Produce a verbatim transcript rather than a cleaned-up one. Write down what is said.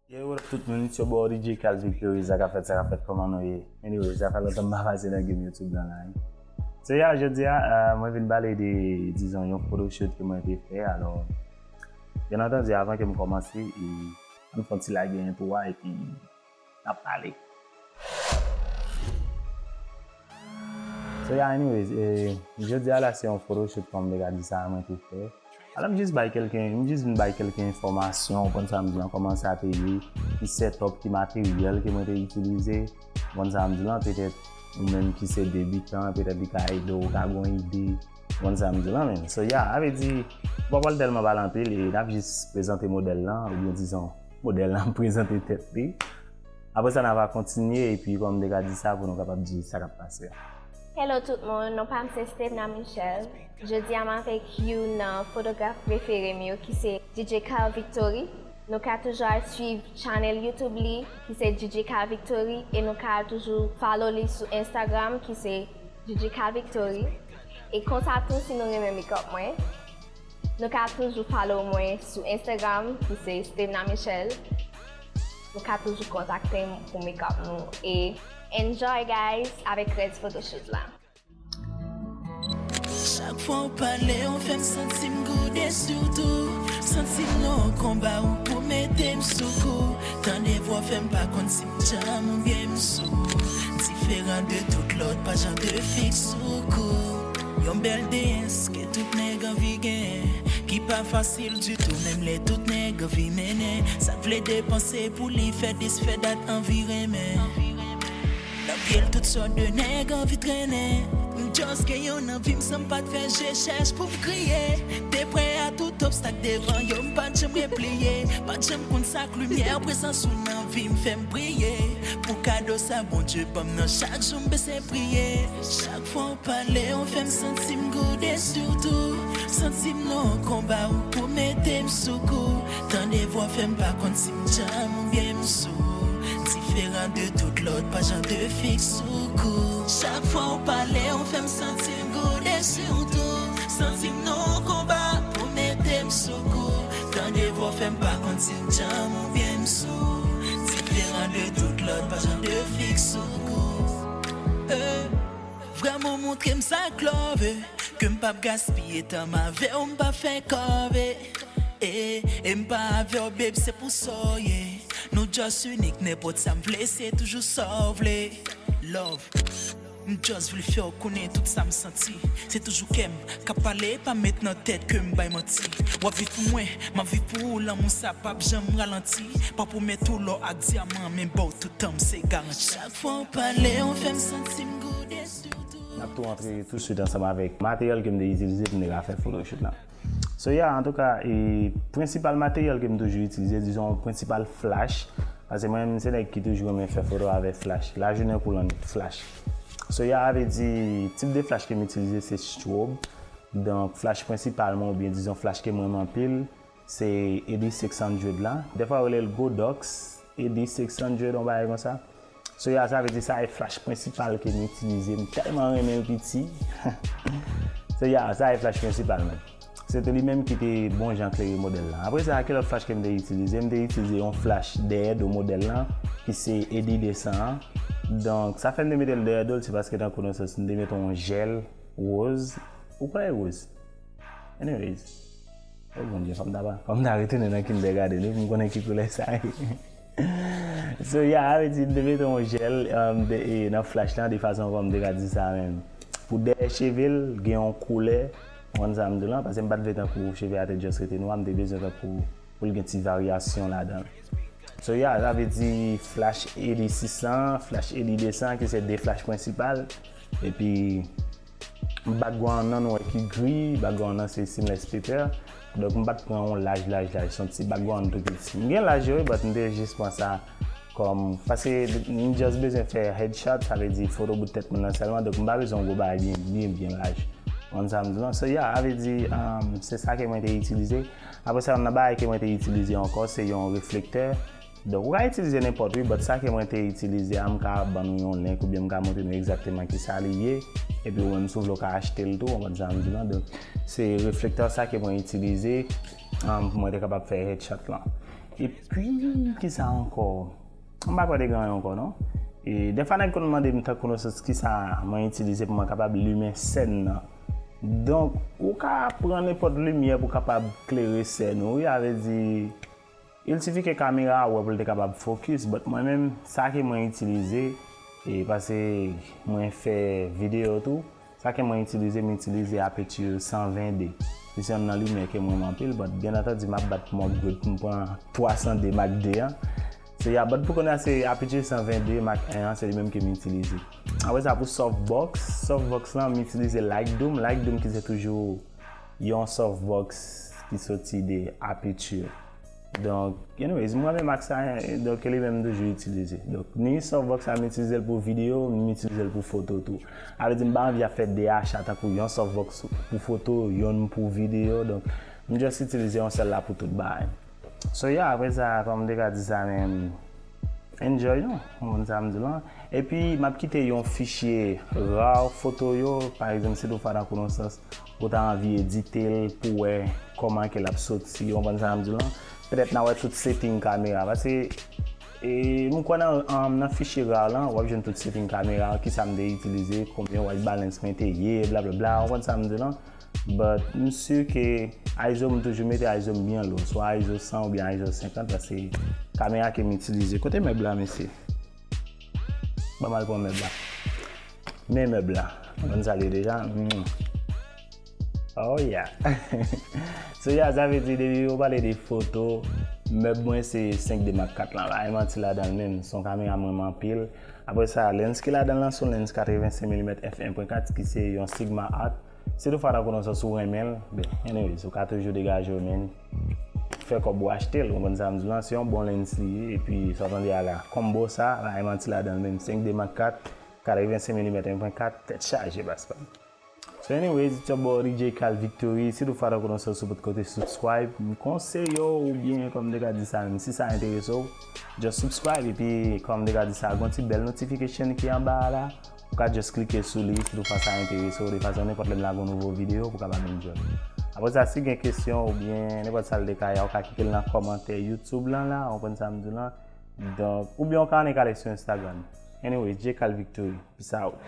Yo, what up tout moun, it's your boy D J Cal Victory, sa k ap fèt, sa k ap fèt, kòman nou ye? Anyway, sa fè lontan m pa pase nan game YouTube lan la, wi. So, yeah, jodi a, euh, mwen vin pale de, dizon, yon photoshoot ke mwen te fè. Alò, byen antandi, avan ke m kòmanse, e, ann fè yon ti lage entwo a, epi n ap pale. So, yeah, anyways, e, jodi a la, se yon photoshoot, kòm m te ka di sa, mwen te fè. Alò, m jis bay kèlke, m jis vin bay kèlke enfòmasyon, ou konn sa m di an, kòman sa te ye, ki setup, ki materyèl ke mwen te itilize, ou konn sa m di lan, petèt ou menm ki se debitan, petèt li ka ede w, ou ka gen yon ide, ou konn sa m di lan, men. So, yeah, sa vle di, m pa pral tèlman pale anpil, e n ap jis prezante modèl lan, oubyen dizon, modèl lan prezante tèt li. Apre sa, n a va kontinye, epi kòm m te ka di sa, pou nou kapab di sa k ap pase a. Hello tout moun, non pa m se Stevna Michel. Jodi a m avèk youn nan fotograf prefere m yo ki se D J Cal Victory. Nou ka toujou al swiv channel YouTube li ki se D J Cal Victory e nou ka al toujou follow li sou Instagram ki se D J Cal Victory. E konsa tou si nou renmen makeup mwen, nou ka toujou follow mwen sou Instagram ki se Stevna Michel. Nou ka toujou kontakte m pou makeup nou. E enjoy, guys, avèk rès photoshoot la. Chak fwa w pale, w fè m santi m goude, sitou santi m nan yon konba, ou pou mete m sou kou. Tande vwa w fè m pa konn si m djanm oubyen m sou. Diferan de tout lòt, pa jan de fik sou kou. Yon bèl deyès ke tout nèg anvi genyen, ki pa fasil ditou, menm lè tout nèg anvi mennen. Sa k vle depanse pou li, fè dis, fè dat, anvi renmen. Nan pye l tout sòt de nèg anvi trennen. M just gen youn nan vi m san m pa t fè je chèch pou m kriye. Te prè a tout obstak devan yo, m pa t janm repliye. Pa t janm konn sa k limyè, prezans ou nan vi m fè m briye. Pou kado sa Bondye ban m nan, chak jou m bese priye. Chak fwa w pale, w fè m santi m goude, sitou santi m nan yon konba, ou pou mete m sou kou. Tande vwa w fè m pa konn si m djanm oubyen m sou. Diferan de tout lòt, pa jan de fik sou kou. Chak fwa w pale, w fè m santi m goude, sitou santi m nan yon konba, pou mete m sou kou. Tande vwa w fè m pa konn si m djanm oubyen m sou. Diferan de tout lòt, pa jan de fik sou kou. Eh. Vrèman montre m sa k love, ke m p ap gaspiye tan m avè w, m p ap fè kòve. E, e m pa avè w, babe, se pou sa w ye. Nou just inik, nenpòt sa m vle, se toujou sa w vle. Love. M just vle fè w konnen tout sa m santi. Se toujou kè m k ap pale, pa met nan tèt ke m bay manti. W ap viv pou mwen, m ap viv pou ou, lanmou sa p ap janm ralanti. Pa pwomèt ou lò ak dyaman, men ba w tout tan m, se garanti. Chak fwa w pale, w fè m santi m goude sitou. N ap tou antre touswit ansanm avèk materyèl ke m te itilize pou m te ka fè photoshoot la. So, yeah, antouka, e, prensipal materyèl ke m toujou itilize, dizon, prensipal flash, paske mwen menm se nèg ki toujou renmen fè foto avèk flash. Lajounen kou lannwit, flash. So, yeah, sa vle di, tip de flash ke m itilize, se strobe. Donk, flash prensipal mwen, oubyen dizon, flash ke m renmen anpil, se A D six hundred la. Dèfwa, yo rele l Godox A D six hundred, yon bagay konsa. So, yeah, sa vle di sa e flash prensipal ke m itilize. M tèlman renmen l piti. So, yeah, sa e flash prensipal mwen. Se te li menm ki te bon jan klere modèl la. Apre sa, ki lòt flash ke m te itilize? M te itilize yon flash dèyè do modèl la, ki se A D de san an. Donk, sa fè m te mete l dèyè do l, se paske tankou nan sans, m te mete yon jèl woz. Ou kwè e woz? Anyways. Oh, Bondye, fò m ta pa, fò m ta retounen nan kindergarten, wi, pou m konnen ki koulè sa ye. So, yeah, sa vle di, m te mete yon jèl, um, de, e, nan flash lan, de fason, kòm m te ka di sa menm. Pou dèyè cheve l, gen yon koulè, ou konn sa m di lan, paske m pa t vle tankou cheve a te just rete nwa, m te bezwen tankou pou l gen ti varyasyon ladan l. So, yeah, sa vle di flash A D six cents, flash A D deux cents, ki se de flash prensipal. Epi, background nan, nou wè ki gri, background nan se seamless paper. Donk, m pa t pran yon laj, laj, laj, se yon ti background tou piti. M gen laj yo, wi, but m te jis pran sa kòm, paske m just bezwen fè headshot, sa vle di foto bout tèt moun nan sèlman, donk m pa bezwen yon gwo bagay byen, byen, byen laj. Ou konn sa m di lan? So, yeah, sa vle di, um, se sa ke mwen te itilize. Apre sa, yon nan bagay ke mwen te itilize ankò, se yon reflektè. Donk, ou ka itilize nenpòt, wi, but sa ke mwen te itilize a, m ka ban nou yon link oubyen m ka montre nou egzakteman ki sa li ye. Epi ou menm si w vle w ka achte l tou, ou konn sa m di lan. Donk, se reflektè sa ke mwen itilize, um, pou mwen te kapab fè headshot lan. Epi, kisa ankò? M pa kwè te gen anyen ankò, non. E, dèfwa nèg konn mande m tankou nan sans kisa mwen itilize pou mwen kapab limen sèn nan. Donk, ou ka pran nenpòt limyè pou kapab klere sèn ou, wi, avè di, il sifi ke kamera a wè pou l te kapab fokis, but mwen menm, sa ke mwen itilize, e paske mwen fè videyo tou, sa ke mwen itilize, m itilize apeti san ven de. Se youn nan limyè ke mwen renmen anpil, but byen antandi, m ap bat pou m upgrade pou m pran twa san de Mark de an. So, yeah, but pou kounye a, se apeti san ven de Mark en an, se li menm ke m itilize. Apre sa, pou softbox, softbox lan, m itilize Light Doom. Light Doom ki se toujou yon softbox ki soti de Aputure. Donk, anyways, mwen renmen Mark sa, donk li menm m toujou itilize. Donk, ni softbox la, m itilize l pou videyo, m itilize l pou foto tou. Sa vle di, m pa anvi ap fè de acha tankou yon softbox pou foto, yon pou videyo. Donk, m just itilize yon sèl la pou tout bagay. So, yeah, apre sa, kòm m te ka di sa menm, enjoy nou, ou konn sa m di lan. Epi, m ap kite yon fichye raw foto yo, pa egzanp, si toutfwa nan konesans, ou ta anvi edite l pou wè kòman ke l ap soti, ou konprann sa m di lan. Petèt n a wè tout setting kamera, paske, e, m kwè nan, an, nan fichye raw lan, w ap jwenn tout setting kamera, kisa m te itilize, konbyen white balance mwen te ye, blablabla, ou konprann sa m di lan. But m si ke iso m toujou mete iso m byen lo, swa iso san oubyen iso senkant, paske kamera ke m itilize. Kote mèb la, mesye? Ban m al pran mèb la. Men mèb la. Mwen salye deja. Mm. Oh yeah. So yeah, sa vle di depi yo pale de foto, mèb mwen se senk de Mark kat lan. Pa gen manti ladan l menm. Se yon kamera mwen renmen anpil. Apre sa, lens ki ladan l lan se yon lens katrevensenk milimèt f en pwen kat ki se yon Sigma Art. Si toutfwa nan konesans ou renmen l, ben, anyways, ou ka toujou degaje w, men fè kòb ou achte l, ou konprann sa m di lan, se yon bon lens li ye, epi sa w tande a la, combo sa, pa gen manti ladan l menm, senk de Mark kat, katrevensenk milimèt en pwen kat, tèt chaje, baz pa m. So anyways, it's your boy D J Cal Victory, si toutfwa nan konesans ou potko te subscribe, m konseye w, oubyen kòm m te ka di sa menm, si sa enterese w, just subscribe, epi kòm m te ka di sa, gon ti bèl notification ki anba a la, ou ka just klike sou li, si toutfwa sa enterese w, de fason nenpòt lè m lage yon nouvo videyo, pou w kapab enjoy. Apre sa, si gen kesyon oubyen nenpòt sa l te ka ye a, ou ka kite l nan kòmantè YouTube lan la, ou konprann sa m di w lan. Donk, oubyen ou ka annik ale sou Instagram. Anyways, J Cal Victory. Peace out.